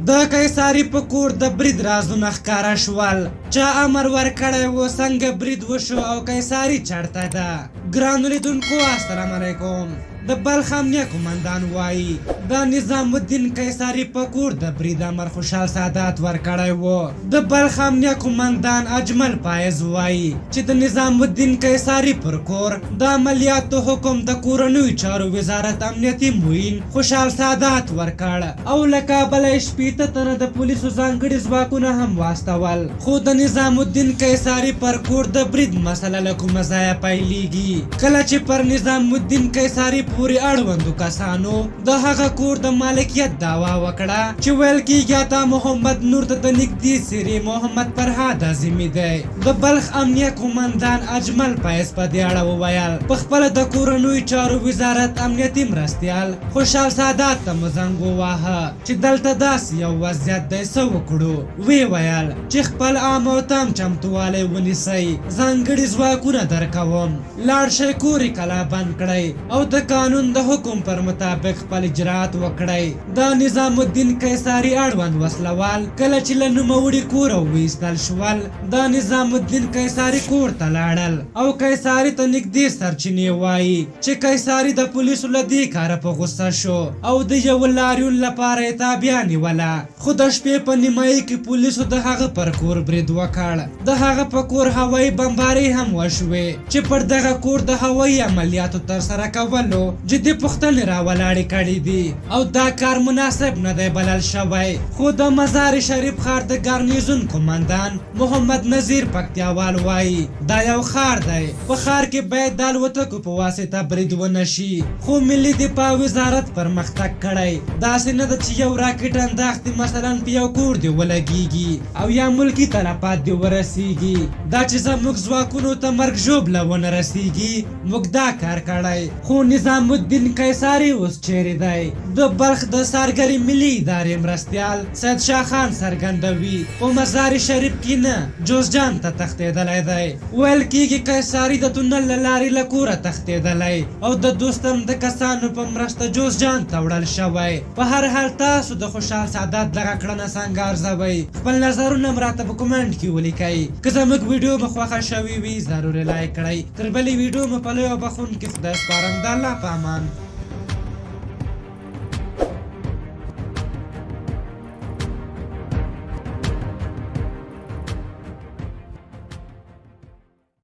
د قیصاري په کور د برید رازونه ښکاره شول، چا امر ورکړی و، څنګه برید وشو او قیصاري چرته ده؟ ګرانو لیدونکو السلام علیکم. د بلخ امنیه قومندان وایي د نظام الدین قیصاري په کور د برید امر خوشحال سادات ورکړی و. د بلخ امنیه قومندان اجمل پایز وایي چې د نظام الدین قیصاري پر کور د عملیاتو حکم د کورنیو چارو وزارت امنیتي معین خوشحال سادات ورکړ او له کابله یې 60 تنه د پولیسو ځانګړي ځواکونه هم واستول. خو د نظام الدین قیصاري پر کور د برید مسله له کومه ځایه پیلیږي؟ کله چې پر نظام الدین قیصاري پورې اړوندو کسانو د هغه کور د مالکیت دعوا وکړه چې ویل کیږي عطا محمد نور ته د نږدې څېرې محمد فرهاد عظیمي دی. د بلخ امنیه قومندان اجمل فیض په دې اړه وویل، په خپله د کورنیو چارو وزارت امنیتي مرستیال خوشحال سادات ته مو زنګ وواهه چې دلته داسې یو وضعیت دی څه وکړو؟ ویې ویل چې خپل عام او تام چمتووالی ونیسئ، ځانګړي ځواکونه درکوم. لاړ شئ کور یې کلابند کړئ او د قانون د حکم پر مطابق خپل اجراات وکړئ. د نظام الدین قیصاري اړوند وسله وال کله چې له نوموړي کوره وویستل شول، د نظام الدین قیصاري کور ته لاړل او قیصاري ته نږدې سرچینې وايي چې قیصاري د پولیسو له دې کاره په غوسه شو او د یوه لاریون لپاره یې تابیا نیوله. خو د شپې په نیمایي کې پولیسو د هغه پر کور برید وکړ. د هغه په کور هوایي بمبارۍ هم وشوې چې پر دغه کور د هوایي عملیاتو ترسره کولو جدي پوښتنې راولاړې کړې دي او دا کار مناسب نه دی بلل شوی. خو د مزار شریف ښار د ګارنیزون قومندان محمد نذیر پکتیاوال وایي، دا یو ښار دی، په ښار کې باید د الوتکو په واسطه برید ونه شي، خو ملي دفاع وزارت پرمختګ کړی، داسې نه ده چې یو راکټ انداخ دې مثلا په یو کور دې ولګیږي او یا ملکي تلفات دې ورسیږي، دا چې زموږ ځواکونو ته مرګ ژوبله ونه رسیږي، موږ دا کار کړی. خو نظام الدین قیصاري اوس چېرې دی؟ د بلخ د څارګرې ملي ادارې مرستیال سید شاه خان څرګندوي، په مزار شریف کې نه، جوزجان ته تښتېدلی دی. ویل کېږي قیصاري د تونل له لارې له کوره تښتېدلی او د دوستم د کسانو په مرسته جوزجان ته وړل شوی. په هر حال تاسو د خوشحال سادات دغه کړنه څنګه ارزوئ؟ خپل نظرونه هم راته په کومنټ کې ولیکئ. که زموږ ویډیو مو خوښه شوې وي ضرور یې لایک کړئ. تر بلې ویډیو مو په لوی او بخښونکي خدای سپارم. د الله په امان.